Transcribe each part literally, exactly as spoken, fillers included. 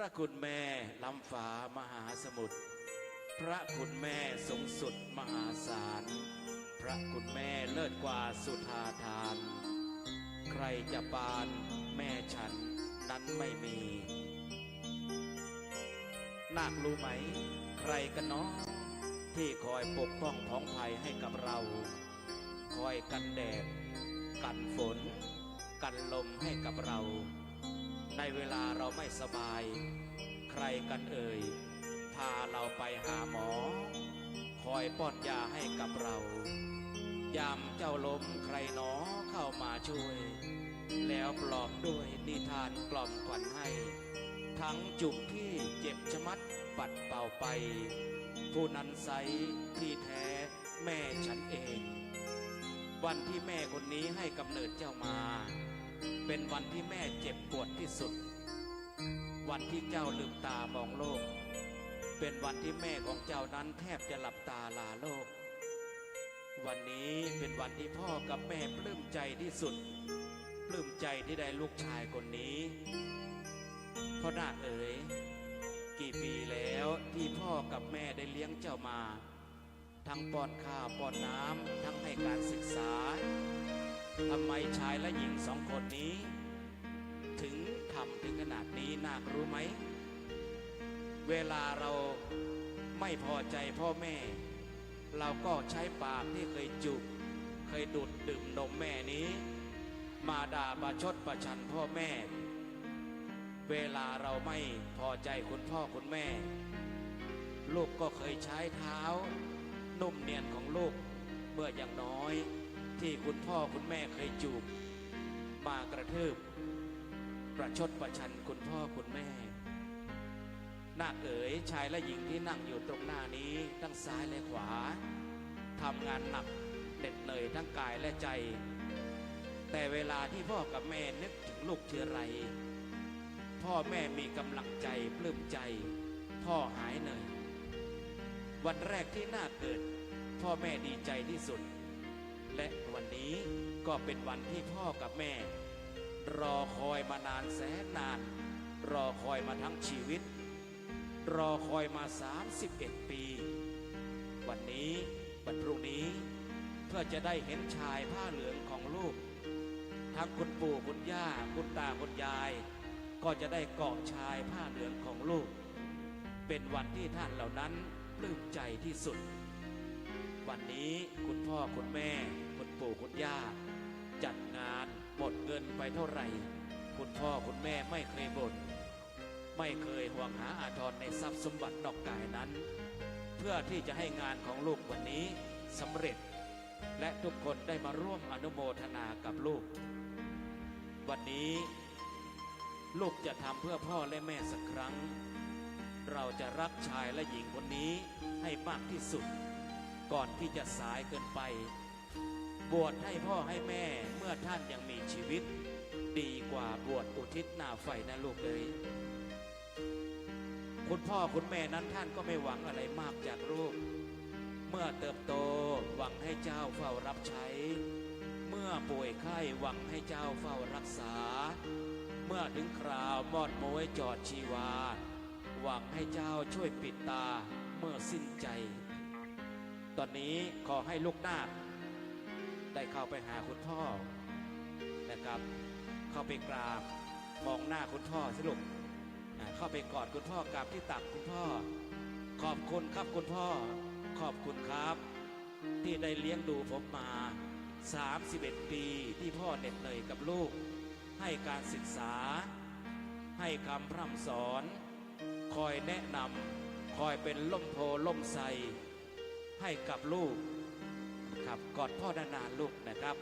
พระคุณแม่ล้ำฟ้ามหาสมุทร พระคุณแม่สูงสุดมหาศาล พระคุณแม่เลิศกว่าสุธาฏาน ใครจะปานแม่ฉันนั้นไม่มี นาครู้ไหม ใครกั๋นหนอ ที่คอยปกป้องผองไพรให้กับเรา คอยกันแดด กันฝน กันลมให้กับเรา ในเวลาเราไม่สบาย ใครกั๋นเอ่ย พาเราไปหาหมอ คอยป้อนยาให้กับเรา ยามเจ้าล้มใครหนอเข้ามาช่วย แล้วปลอบด้วยนิทานกล่อมขวัญให้ ทั้งจุกที่เจ็บชะมัดปัดเป่าไป ผู้นั้นไซร้ที่แท้แม่ฉันเอง วันที่แม่คนนี้ให้กำเนิดเจ้ามา เป็นวันที่แม่เจ็บปวดที่สุด วันที่เจ้าลืมตามองโลก เป็นวันที่แม่ของเจ้านั้นแทบจะหลับตาลาโลก วันนี้เป็นวันที่พ่อกับแม่ปลื้มใจที่สุด ปลื้มใจที่ได้ลูกชายคนนี้ พ่อนาคเอ๋ย กี่ปีแล้วที่พ่อกับแม่ได้เลี้ยงเจ้ามา ทั้งป้อนข้าวป้อนน้ำ ทั้งให้การศึกษา ทำไมชายและหญิงสองคนนี้ ถึงทำถึงขนาดนี้ นาครู้ไหม เวลาเราไม่พอใจพ่อแม่ เราก็ใช้ปากที่เคยจูบ เคยดูดดื่มนมแม่นี้ มาด่าประชดประชันพ่อแม่ เวลาเราไม่พอใจคุณพ่อคุณแม่ ลูกก็เคยใช้เท้านุ่มเนียนของลูกเมื่อยังน้อย ที่คุณพ่อคุณแม่เคยจูบ มากระทืบ ประชดประชันคุณพ่อคุณแม่ นาคเอ๋ย ชายและหญิงที่นั่งอยู่ตรงหน้านี้ ทั้งซ้ายและขวา ทำงานหนักเหน็ดเหนื่อยทั้งกายและใจ แต่เวลาที่พ่อกับแม่นึกถึงลูกทีไร พ่อแม่มีกำลังใจปลื้มใจ พ่อหายเหนื่อย วันแรกที่นาคเกิด พ่อแม่ดีใจที่สุด และวันนี้ก็เป็นวันที่พ่อกับแม่ รอคอยมานานแสนนาน รอคอยมาทั้งชีวิต รอคอยมาสามสิบเอ็ดปี วันนี้ วันพรุ่งนี้ เพื่อจะได้เห็นชายผ้าเหลืองของลูก ทั้งคุณปู่คุณย่า คุณตาคุณยาย ก็จะได้เกาะชายผ้าเหลืองของลูก เป็นวันที่ท่านเหล่านั้นปลื้มใจที่สุด วันนี้คุณพ่อคุณแม่ คุณปู่คุณย่า จัดงานหมดเงินไปเท่าไหร่ คุณพ่อคุณแม่ไม่เคยบ่น ไม่เคยห่วงหาอาทรในทรัพย์สมบัตินอกกายนั้น เพื่อที่จะให้งานของลูกวันนี้สำเร็จ และทุกคนได้มาร่วมอนุโมทนากับลูก วันนี้ลูกจะทำเพื่อพ่อและแม่สักครั้ง เราจะรักชายและหญิงคนนี้ให้มากที่สุด ก่อนที่จะสายเกินไป บวชให้พ่อให้แม่เมื่อท่านยังมีชีวิต ดีกว่าบวชอุทิศหน้าไฟนะลูกเอ๋ย คุณพ่อคุณแม่นั้นท่านก็ไม่หวังอะไรมากจากลูก เมื่อเติบโตหวังให้เจ้าเฝ้ารับใช้ เมื่อป่วยไข้หวังให้เจ้าเฝ้ารักษา เมื่อถึงคราวมอดม้วยจอดชีวา หวังให้เจ้าช่วยปิดตาเมื่อสิ้นใจ ตอนนี้ขอให้ลูกนาคได้เข้าไปหาคุณพ่อนะครับ เข้าไปกราบมองหน้าคุณพ่อสิลูก อ่า เข้าไปกอดคุณพ่อกราบที่ตักคุณพ่อ ขอบคุณครับคุณพ่อ ขอบคุณครับ ที่ได้เลี้ยงดูผมมาสามสิบเอ็ดปีที่พ่อเหน็ดเหนื่อยกับลูก ให้การศึกษา ให้คำพร่ำสอน คอยแนะนำ คอยเป็นร่มโพธิ์ร่มไทรให้กับลูก ครับ กอดพ่อนานๆลูกนะครับ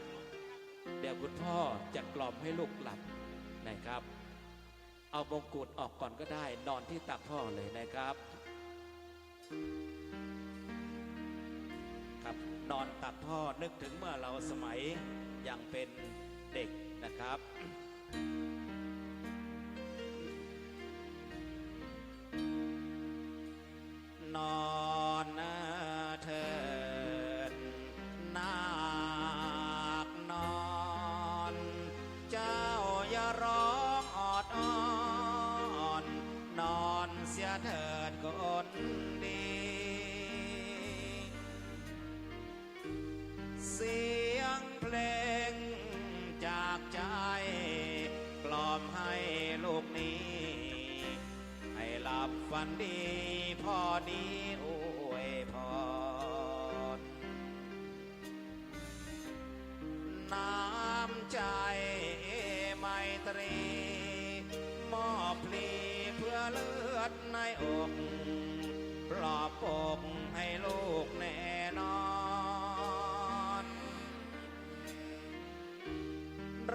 เดี๋ยวคุณพ่อจะกล่อมให้ลูกหลับนะครับ เอามงกุฎออกก่อนก็ได้ นอนที่ตักพ่อเลยนะครับ ครับ นอนตักพ่อ นึกถึงเมื่อเราสมัยยังเป็นเด็กนะครับ นอนเถิดนาคนอน เจ้าอย่าร้องออดอ้อน น ยเถิดคนดี เสียงเพลงจากใจ กล่อมให้ลูกนี้ ให้หลับฝันดี พ่อนี้อวยพร น้ำใจไมตรี มอบพลีเพื่อเลือดในอก ปลอบอกให้ลูกแน่นอน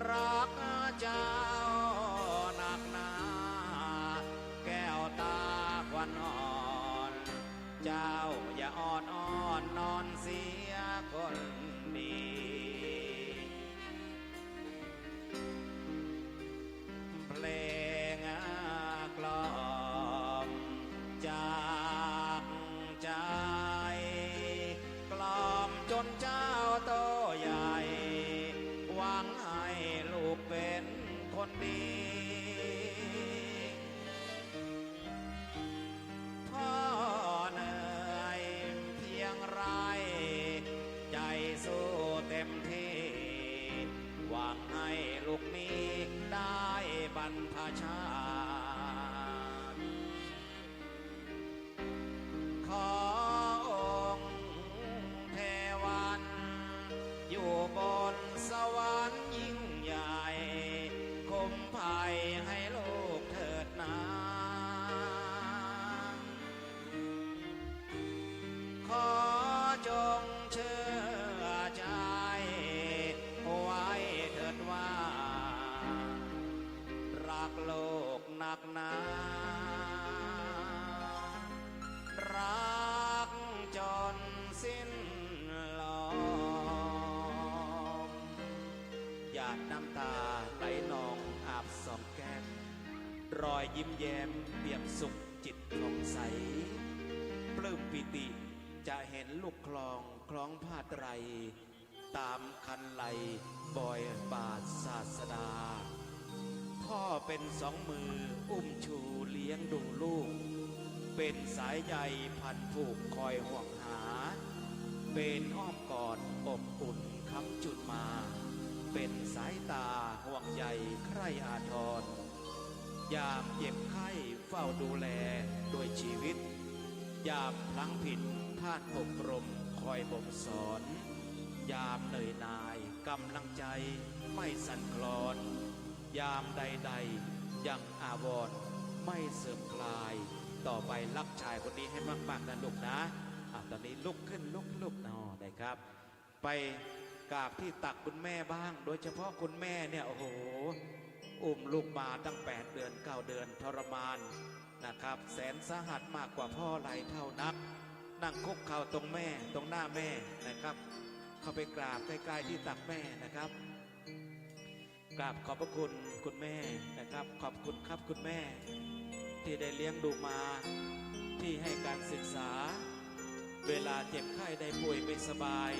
รักเจ้านักหนา แก้วตาขวัญอ่อน เจ้าอย่าอ้อนอ้อนนอนเสียคนดี เพลงกล่อมจากใจ กล่อมจนเจ้าโตใหญ่ หวังให้ลูกเป็นคนดี พ่อเหนื่อยเพียงไร ใจสู้เต็มที่ หวังให้ลูกนี้ได้บรรพชา ขอองค์เทวัน อยู่บนสวรรค์ยิ่งใหญ่ คุ้มภัยให้ลูกเถิดนา ขอจงเชื่อใจไว้เถิดว่า รักโลกนักหนา รักจนสิ้นลม หยาดน้ำตาไหลนองอาบสองแก้ม รอยยิ้มแย้มเปี่ยมสุขจิตผ่องใส ปลื้มปีติจะเห็นลูกครองคล้องผ้าไตร ต๋ามคันไลบอยบาทศาสดา พ่อเป๋นสองมืออุ้มชูเลี้ยงดูลูก เป๋นสายใยพันผูกคอยห่วงหา เป๋นอ้อมกอดอบอุ่นค้ำจุนมา เป๋นสายต๋าห่วงใยใคร่อาทร ยามเจ็บไข้เฝ้าดูแลด้วยชีวิต ยามพลั้งผิดพลาดอบรมคอยบ่มสอน ยามเหนื่อยหน่ายกำลังใจไม่สั่นคลอน ยามใดๆ ยังอาวรณ์ไม่เสื่อมคลาย ต่อไปรักชายคนนี้ให้มากๆ นะลูกนะ อ่ะ ต๋อนนี้ลุกขึ้น ลุกๆ เนาะ นะครับ ไปกราบตี้ตักคุณแม่บ้าง โดยเฉพาะคุณแม่เนี่ย โอ้โห อุ้มลูกมาตั้งแปดเดือน เก้าเดือน ทรมานนะครับ แสนสาหัสมากกว่าพ่อหลายเท่านัก นั่งคุกเข่าตรงแม่ ตรงหน้าแม่นะครับ เข้าไปกราบใกล้ๆ ตี้ตักแม่นะครับ กราบขอบพระคุณคุณแม่นะครับ ขอบคุณครับคุณแม่ ตี้ได้เลี้ยงดูมา ตี้ให้การศึกษา เวลาเจ็บไข้ได้ป่วยไม่สบาย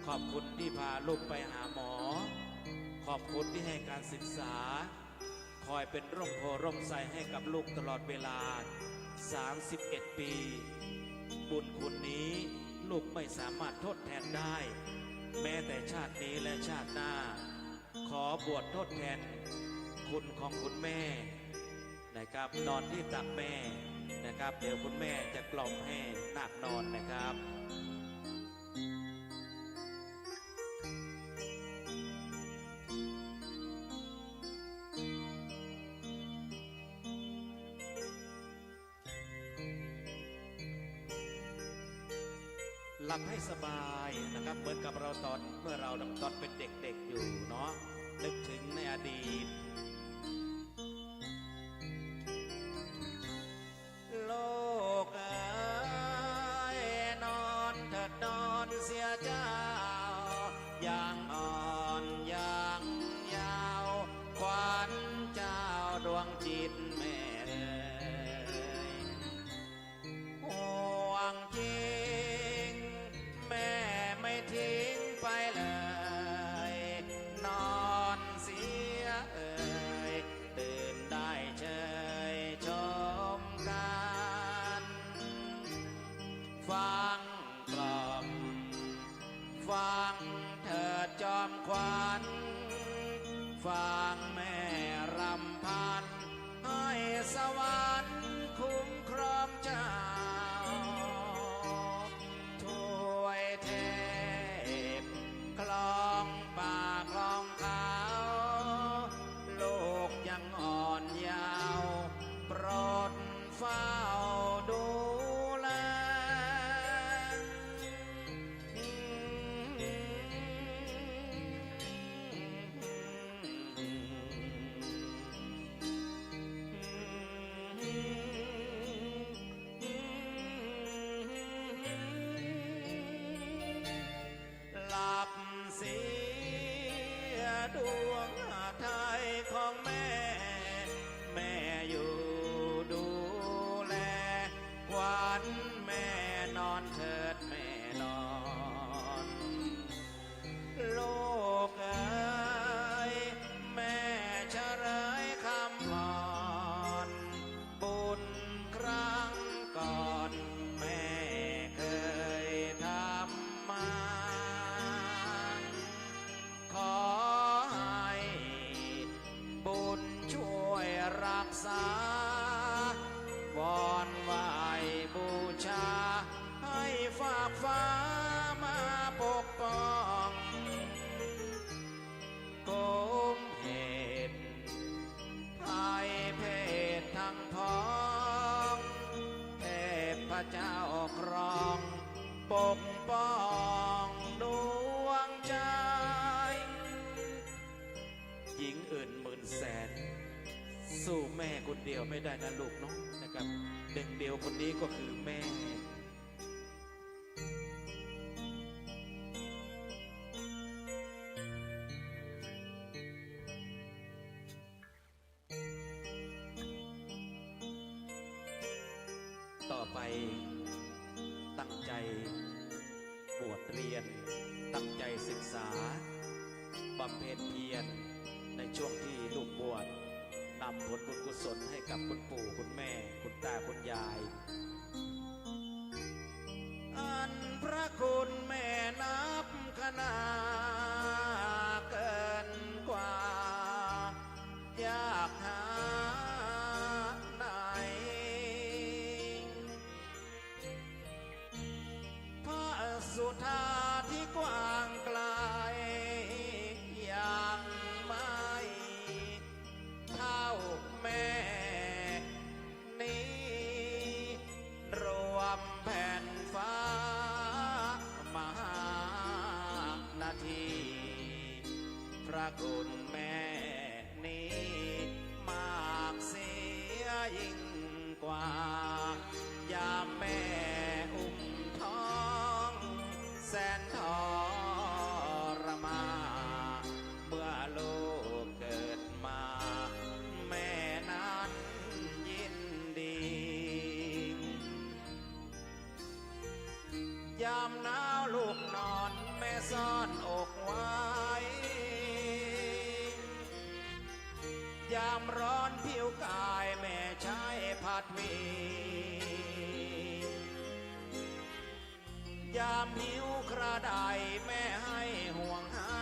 ขอบคุณตี้พาลูกไปหาหมอ ขอบคุณตี้ให้การศึกษา คอยเป๋นร่มโพธิ์ร่มไทรให้กับลูกตลอดเวลา สามสิบเอ็ดปี บุญคุณนี้ลูกไม่สามารถทดแทนได้ แม้แต่ชาตินี้และชาติหน้า ขอบวชทดแทนคุณของคุณแม่นะครับ นอนตี้ตักแม่นะครับ เดี๋ยวคุณแม่จะกล่อมให้นาคนอนนะครับ หลับให้สบายนะครับ เหมือนกับเราต๋อน เมื่อเราต๋อนเป๋นเด็กๆ อยู่เนาะ นึกถึงในอดีต ลูกเอ๋ย นอนเถิดนอนเสียเจ้า ยังอ่อนยังเยาว์ ขวัญเจ้าดวงจิตแม่เอ๋ย ห่วงจริง แม่ไม่ทิ้งไปเลย นอนเสียเอ๋ เจ้าครองปกป้องดวงใจ หญิงอื่นหมื่นแสน สู้แม่คนเดียวไม่ได้นะลูกเนาะ นะครับ หนึ่งเดียวคนนี้ก็คือแม่ ต่อไปตั้งใจบวชเรียน ตั้งใจศึกษา บำเพ็ญเพียร ในช่วงที่ลูกบวช นำผลบุญกุศลให้กับคุณปู่คุณแม่ คุณตาคุณยาย อันพระคุณแม่นับคณา เกินกว่ายากหาไหน พระสุธาที่กว้างไกล ยังไม่เท่าแม่นี้ รวมแผ่นฟ้ามหานาที พระคุณแม่นี้มากเสียยิ่งกว่า ยามแม่อุ้มท้องแสนทรมาน เมื่อลูกเกิดมา แม่นั้นยินดี ยามหนาวลูกนอนแม่ซ่อนอกไว้ ยามร้อนผิวกายแม่ใช้ผัดหมี่ ยามหิวคราใดแม่ให้ห่วงหา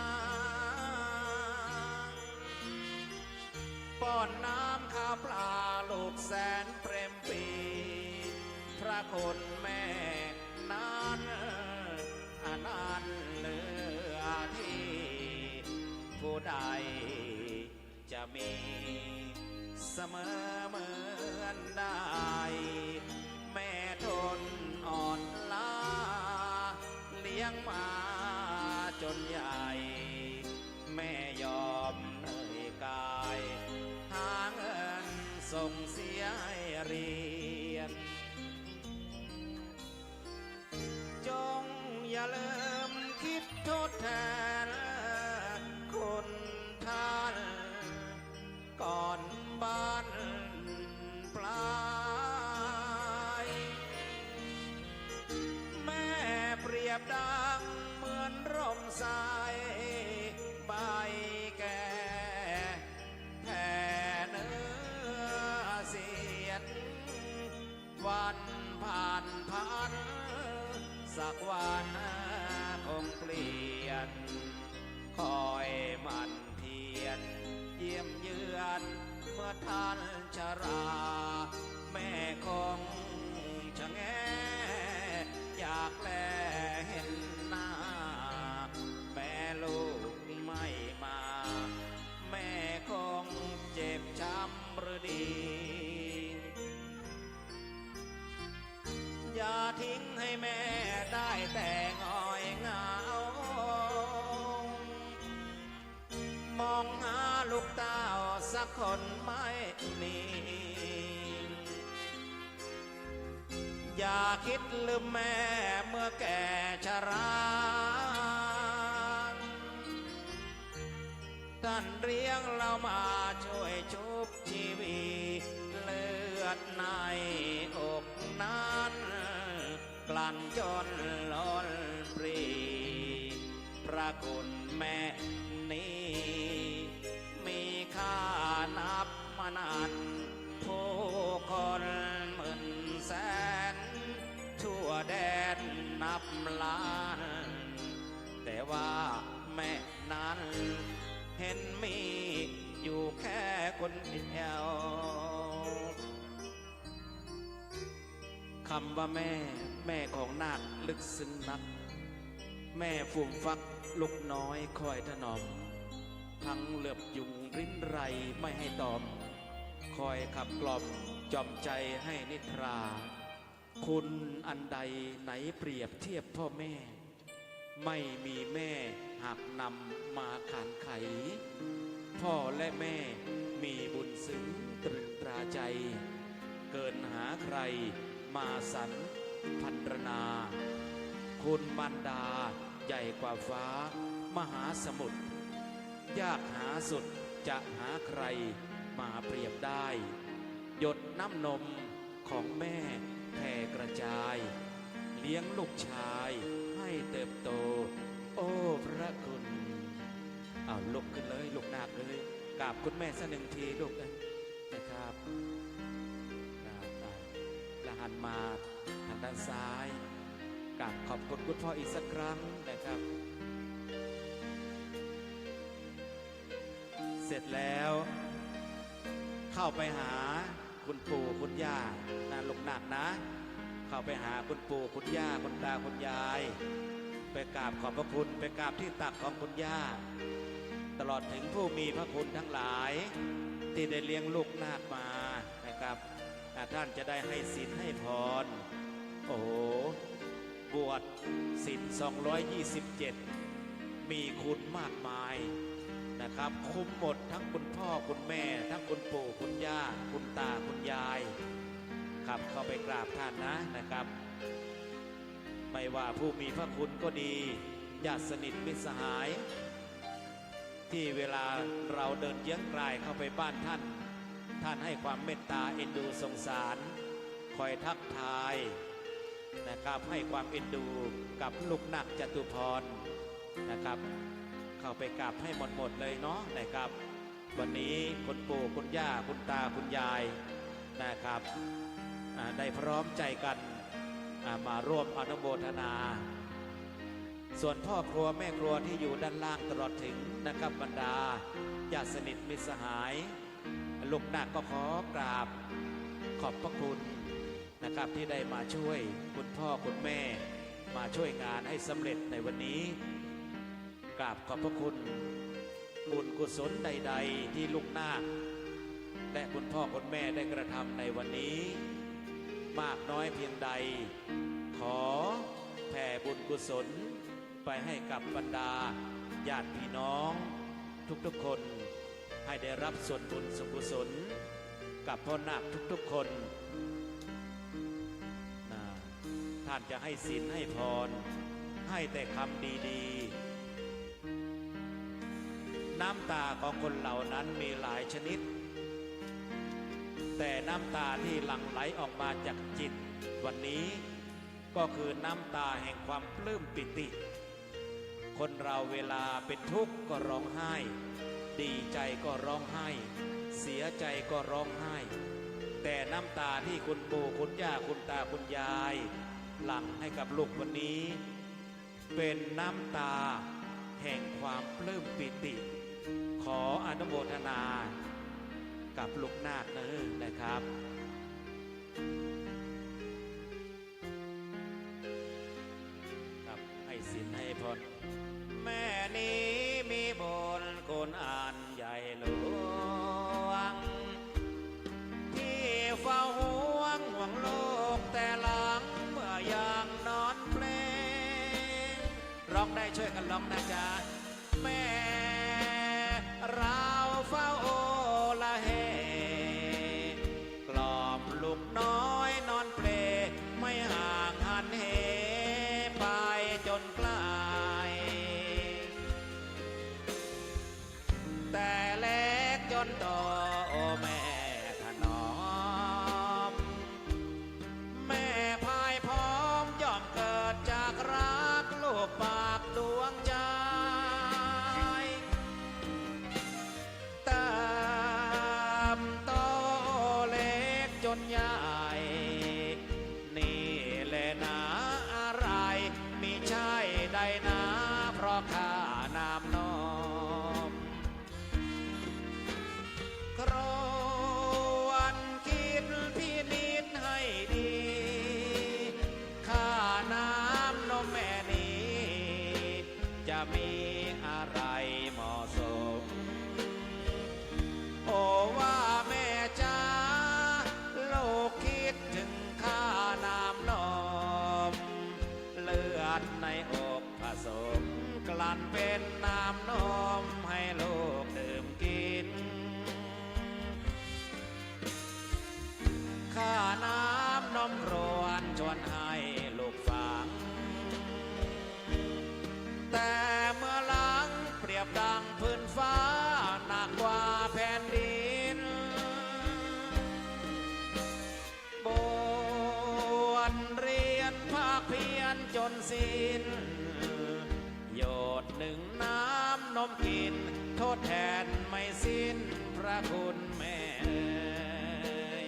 ป้อนน้ำข้าวปลาลูกแสนเปรมปรี พระคุณแม่นั้นอนันต์เหลือที่ ผู้ใดจะมีเสมอเหมือนได้ แม่ทนอ่อนล้าเลี้ยงมาจนใหญ่ แม่ยอมเหนื่อยกาย หาเงินส่งเสียให้เรียน จงอย่าลืมคิดทดแทนคุณท่าน ก่อนบั้นปลาย แม่เปรียบดังเหมือนร่มไทรใบแก่ แผ่เนื้อเสียด วันผ่านผัน สักวันคงเปลี่ยน คอยหมั่นเพียรเยี่ยมเยือน เมื่อท่านชรา แม่คงชะแง อยากแลเห็นหน้า แม้ลูกไม่มา แม่คงเจ็บช้ำหรือดี อย่าทิ้งให้แม่ได้แต่หงอยเหงา มองหาลูกเต้าสักคนไม่มี อย่าคิดลืมแม่เมื่อแก่ชรา ท่านเลี้ยงเรามาช่วยชุบชีวี เลือดในอกนั้น กลั่นจนล้นปรี พระคุณแม่นี้ มีค่านับมานาน ผู้คนหมื่นแสน ทั่วแดนนับล้าน แต่ว่าแม่นั้น เห็นมีอยู่แค่คนเดียว คำว่าแม่ แม่ของนาคลึกซึ้งนัก แม่ฟูมฟักลูกน้อยคอยถนอม ทั้งเหลือบยุงริ้นไรไม่ให้ตอม คอยขับกล่อมจอมใจให้นิทรา คุณอันใดไหนเปรียบเทียบพ่อแม่ ไม่มีแม่หากนำมาขานไข พ่อและแม่มีบุญซึ้งตรึงตราใจ เกินหาใครมาสรรพรรณนา คุณมารดาใหญ่กว่าฟ้ามหาสมุทร ยากหาสุดจะหาใครมาเปรียบได้ หยดน้ำนมของแม่แผ่กระจาย เลี้ยงลูกชายให้เติบโต โอ้พระคุณ เอาลุกขึ้นเลย ลูกนาคเอ้ย กราบคุณแม่สักหนึ่งทีลูกเอ้ย นะครับ ครับ อ่ะ แล้วหันมาทางด้านซ้าย กราบขอบคุณคุณพ่ออีกสักครั้งนะครับ เสร็จแล้ว เข้าไปหาคุณปู่คุณย่านะ ลูกนาคนะ เข้าไปหาคุณปู่คุณย่า คุณตาคุณยาย ไปกราบขอบพระคุณ ไปกราบที่ตักของคุณย่า ตลอดถึงผู้มีพระคุณทั้งหลาย ที่ได้เลี้ยงลูกนาคมานะครับ อ่ะ ท่านจะได้ให้ศีลให้พร โอ้โห บวชศีลสองร้อยยี่สิบเจ็ด มีคุณมากมายนะครับ คุ้มหมดทั้งคุณพ่อคุณแม่ ทั้งคุณปู่คุณย่า คุณตาคุณยาย ครับ เข้าไปกราบท่านนะ นะครับ ไม่ว่าผู้มีพระคุณก็ดี ญาติสนิทมิตรสหาย ที่เวลาเราเดินเยื้องกลายเข้าไปบ้านท่าน ท่านให้ความเมตตาเอ็นดูสงสาร คอยทักทายนะครับ ให้ความเอ็นดูกับลูกนาคจตุพรนะครับ เข้าไปกราบให้หมดๆ เลยเนาะนะครับ วันนี้คุณปู่คุณย่าคุณตาคุณยายนะครับ อ่า ได้พร้อมใจกัน อ่า มาร่วมอนุโมทนา ส่วนพ่อครัวแม่ครัวที่อยู่ด้านล่างตลอดถึงนะครับ บรรดาญาติสนิทมิตรสหาย ลูกนาคก็ขอกราบขอบพระคุณนะครับ ที่ได้มาช่วยคุณพ่อคุณแม่ มาช่วยงานให้สำเร็จในวันนี้ กราบขอบพระคุณ บุญกุศลใดๆ ที่ลูกนาคและคุณพ่อคุณแม่ได้กระทำในวันนี้ มากน้อยเพียงใด ขอแผ่บุญกุศลไปให้กับบรรดาญาติพี่น้องทุกๆ คน ให้ได้รับส่วนบุญส่วนกุศลกับพ่อนาคทุกๆ คนนะ ท่านจะให้ศีลให้พร ให้แต่คำดีๆ น้ำตาของคนเหล่านั้นมีหลายชนิด แต่น้ำตาที่หลั่งไหลออกมาจากจิตวันนี้ ก็คือน้ำตาแห่งความปลื้มปีติ คนเราเวลาเป็นทุกข์ก็ร้องไห้ ดีใจก็ร้องไห้ เสียใจก็ร้องไห้ แต่น้ำตาที่คุณปู่คุณย่าคุณตาคุณยายหลั่งให้กับลูกวันนี้ เป็นน้ำตาแห่งความปลื้มปีติ ขออนุโมทนากับลูกนาคเนอะนะครับ ครับ ให้ศีลให้พร แม่นี้มีบุญคุณอันใหญ่หลวง ที่เฝ้าห่วงห่วงลูกแต่หลังเมื่อยังนอนเปล ร้องได้ช่วยกันร้องนะจ๊ะ แม่เราเฝ้าโอละเห กล่อมลูกน้อยนอนเปล ไม่ห่างหันเหไปจนไกล แต่เล็กจนโตโอแม่ถนอม แม่พายพร้อมย่อมเกิดจากรักลูกปากดวงใจ เติบโตเล็กจนใหญ่ นี่แหละนาอะไร มิใช่ได้นาเพราะข้าน้ำนม ครวญคิดพินิจให้ดี ข้าน้ำนมแม่นี้ จะมีอะไรเหมาะสม โอ้ว่าแม่จ๋า ลูกคิดถึง ครวญชวนหื้อลูกฟัง แต่เมื่อหลังเปรียบดังพื้นฟ้า หนักกว่าแผ่นดิน บวชเรียนภาคเพียรจนสิ้น หยดหนึ่งน้ำนมกิน ทดแทนไม่สิ้นพระคุณแม่เอ๋ย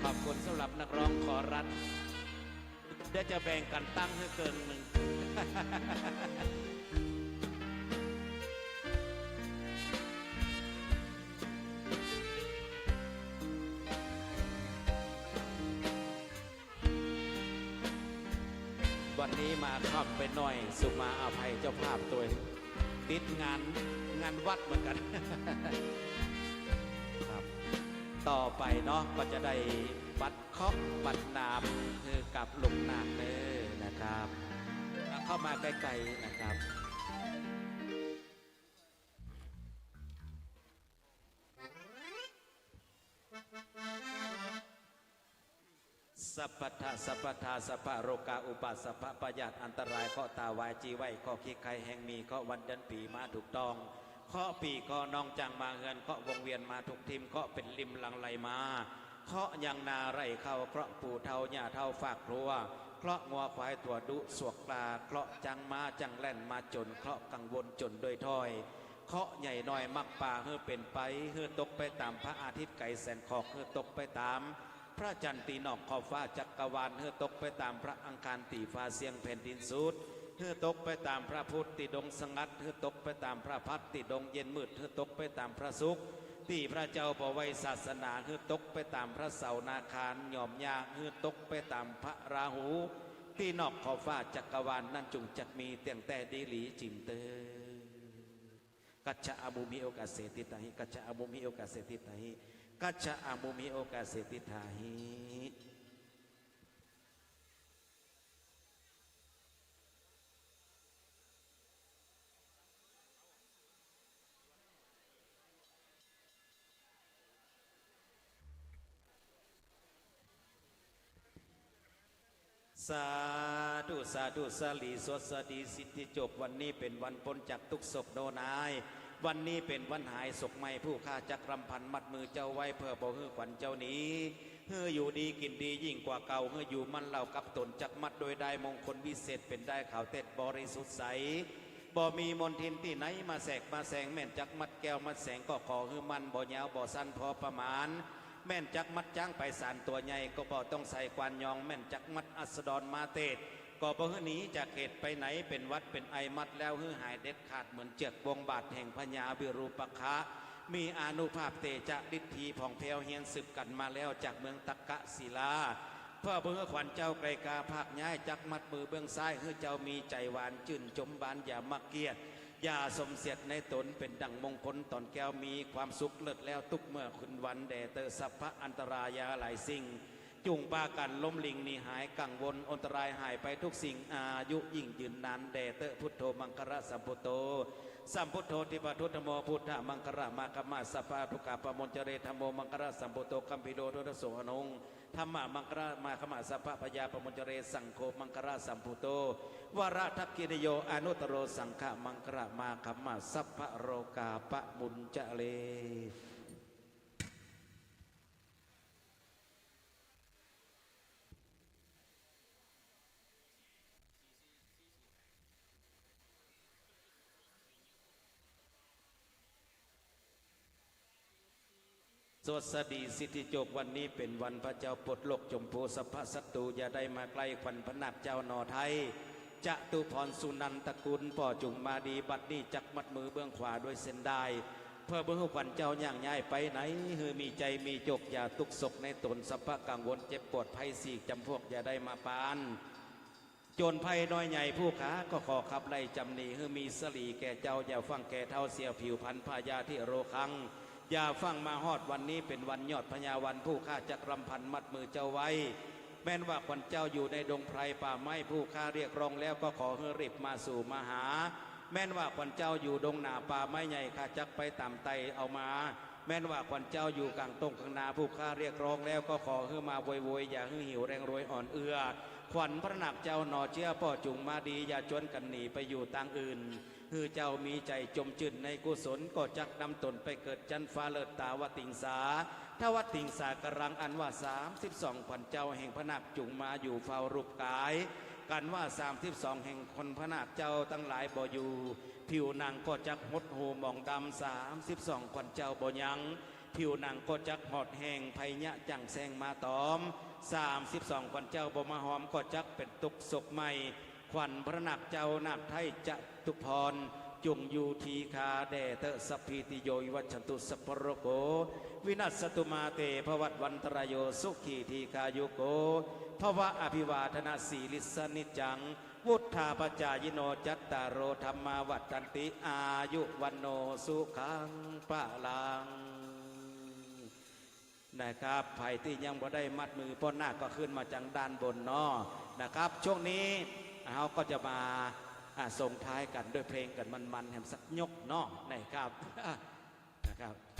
ขอบคุณสำหรับนักร้องคอรัส เดี๋ยวจะแบ่งกั๋นตั้งหื้อเกิ่งหนึ่ง วันนี้มาค่ำไปหน่อย สุมาอภัยเจ้าภาพตวย ติดงาน งานวัดเหมือนกั๋น ครับ ต่อไปเนาะ ก็จะได้ปัดเคราะห์ปัดหนามหื้อกับลูกนาคเน่อนะครับ เข้ามาใกล้ๆ นะครับ สัพพะทา สัพพะทา สัพพะโรคา อุปาท สัพพะพยาธิอันตราย เคราะห์ตาวายจีไว้ เคราะห์ขี้ไข้แฮงมี เคราะห์วันเดือนปี๋มาถูกต้อง เคราะห์ปี้เคราะห์น้องจังมาเฮือน เคราะห์วงเวียนมาทุกทิม เคราะห์เป๋นริมหลั่งไหลมา เคราะห์ยังนาไร่ข้าว เคราะห์ปู่เฒ่าย่าเฒ่าฝากครัว เคราะห์งัวควายตั๋วดุสวกปลา เคราะห์จั๊งม้าจั๊งแล่นมาจ๋น เคราะห์กังวลจ๋นโดยถ้อย เคราะห์ใหญ่น้อยมักปาหื้อเป๋นไป หื้อตกไปต๋ามพระอาทิตย์ไก๋แสนขอก หื้อตกไปต๋ามพระจันทร์ตี้นอกขอบฟ้าจักรวาล หื้อตกไปต๋ามพระอังคารตี้ฟ้าเสี้ยงแผ่นดินสุด หื้อตกไปต๋ามพระพุธตี้ดงสงัด หื้อตกไปต๋ามพระหัสตี้ดงเย็นมืด หื้อตกไปต๋ามพระศุกร์ตี้พระเจ้าบ่ไว้ศาสนา หื้อตกไปต๋ามพระเสาร์นาคารยอมยาก หื้อตกไปต๋ามพระราหูตี้นอกขอบฟ้าจักรวาล นั้นจุ่งจักมีเตี้ยงแต๊ดีหลีจิ่งเต๊อ Cacca amume okase tiṭṭhahi, cacca amume okase tiṭṭhahi, cacca amume okase tiṭṭhahi. สาธุ สาธุ สาลีสดสดีสิทธิโจค วันนี้เป๋นวันป๊นจากตุ๊กข์โศกโน่นาย วันนี้เป๋นวันหายโศกไหม้ ผู้ข้าจักรำพันมัดมือเจ้าไว้ เพื่อบ่หื้อขวัญเจ้าหนี หื้ออยู่ดีกิ๋นดียิ่งกว่าเก่า หื้ออยู่มั่นเหล้ากับต๋นจักมัด โดยได้มงคลวิเศษเป๋นได้ขาวเต็ดบริสุทธิ์ใส บ่มีมลทินตี้ไหนมาแสกมาแสง แม่นจักมัดแก้วมัดแสงก็ขอหื้อมั่น บ่ยาวบ่สั้นพอประมาณ แม่นจักมัดจ๊างไปสานตั๋วใหญ่ก็บ่ต้องใส่กวานยอง แม่นจักมัดอัสดรมาเตศ ก็บ่หื้อหนีจากเขตไปไหน เป๋นหวัดเป๋นไอมัดแล้วหื้อหายเด็ดขาด เหมือนเจือกบ่วงบาดแห่งพญาวิรูปักขะ มีอานุภาพเตจะฤทธีผ่องแผ้วเฮียนสืบกั๋นมาแล้วจากเมืองตักกศิลา เพื่อบ่หื้อขวัญเจ้าไกลกาพากย้าย จักมัดมือเบื้องซ้าย หื้อเจ้ามีใจ๋หวานจื้นจมบาน อย่ามักเกียจ อย่าสมเสียดในต๋น เป๋นดั่งมงคลต๋อนแก้ว มีความสุขเลิศแล้วตุ๊กเมื่อคืนวันแด่เต๊อะ สัพพะอันตรายาหลายสิ่ง จุ่งปากั๋นล้มหลิ่งหนีหาย กังวลอันตรายหายไปทุกสิ่ง อายุยิ่งยืนนานแด่เต๊อะ พุทโธมังคละสัมพุทโธ สัมพุทโธทิพพะทุตโธธัมโม พุทธะมังคละมาคัมมะ สัพพะทุกขะปะมุญจเร ธัมโมมังคละสัมพุทโธ คัมภีโร ทุตโธโส อนุง ธัมมะมังคละมาคัมมะ สัพพะพยาปะมุญจเร สังโฆมังคละสัมพุทโธ วรทักขิเณโย อนุตตโร สังฆะมังคละมาคัมมะ สัพพะโรคาปะมุญจเร สวัสดีสิทธิโจค วันนี้เป๋นวันพระเจ้าปลดโลก จงภูสัพพะศัตรูอย่าได้มาใกล้ ขวัญพระนาคเจ้าหน่อไท้ จตุพรสุนันทกุล ป้อจุ่งมาดี บัดนี้จักมัดมือเบื้องขวาด้วยเส้นด้าย เพื่อบ่หื้อขวัญเจ้าย่างย้ายไปไหน หื้อมีใจ๋มีโจค อย่าตุ๊กข์โศกในต๋น สัพพะกังวลเจ็บปวดภัยสี่จ๋ำพวกอย่าได้มาปาน โจรภัยน้อยใหญ่ผู้ข้าก็ขอขับไล่จ๋ำหนี หื้อมีสลีแก่เจ้า อย่าฟั่งแก่เฒ่าเสียผิวพรรณ พยาธิโรคัง อย่าฟั่งมาฮอด วันนี้เป๋นวันยอดพญาวัน ผู้ข้าจักรำพันมัดมือเจ้าไว้ แม่นว่าขวัญเจ้าอยู่ในดงไพรป่าไม้ ผู้ข้าเรียกร้องแล้วก็ขอหื้อรีบมาสู่มาหา แม่นว่าขวัญเจ้าอยู่ดงหนาป่าไม้ใหญ่ ข้าจักไปต๋ามไต่เอามา แม้นว่าขวัญเจ้าอยู่ก๋างต้งก๋างนา ผู้ข้าเรียกร้องแล้วก็ขอหื้อมาโวยๆ อย่าหื้อหิวแรงรวยอ่อนเอื้อ ขวัญพระนาคเจ้าหน่อเจื้อป้อจุ่งมาดี อย่าจวนกั๋นหนีไปอยู่ตางอื่น หื้อเจ้ามีใจ๋จมจื้นในกุศล ก็จักนำต๋นไปเกิดจั๊นฟ้าเลิศตาวติงสา ทวติงสากรัง อันว่าสามสิบสองขวัญเจ้าแห่งพระนาคจุ่งมาอยู่เฝ้ารูปก๋าย กั๋นว่าสามสิบสองแห่งคนพระนาคเจ้าตังหลายบ่อยู่ ผิวหนังก็จักหดหู่หมองดำ สามสิบสองขวัญเจ้าบ่ยัง ผิวหนังก็จักหอดแห้ง ไผเยียะจั่งแซงมาต๋อม สามสิบสองขวัญเจ้าบ่มาหอม ก็จักเป๋นตุ๊กข์โศกไหม้ ขวัญพระนาคเจ้านาคไท้จตุพร จุ่งอยู่ทีฆาแด่เต๊อะ สัพพีติโยวิวัชชันตุ สัพพะโรโค วินัสสะตุ มาเตภวัตวันตะราโย สุขีทีฆายุโก ภวะอภิวาทะนะสีลิสสะนิจจัง วุฑฒาปะจายิโน จัตตาโรธัมมาวัฑฒันติ อายุวัณโณสุขังพะลัง นะครับ ใผตี้ยังบ่ได้มัดมือป้อนาคก็ขึ้นมาจังด้านบนเนาะ นะครับ ช่วงนี้เฮาก็จะมา อ่า ส่งท้ายกั๋นด้วยเพลงกั๋นมันๆ แหมสักยกเนาะ นะครับ นะครับ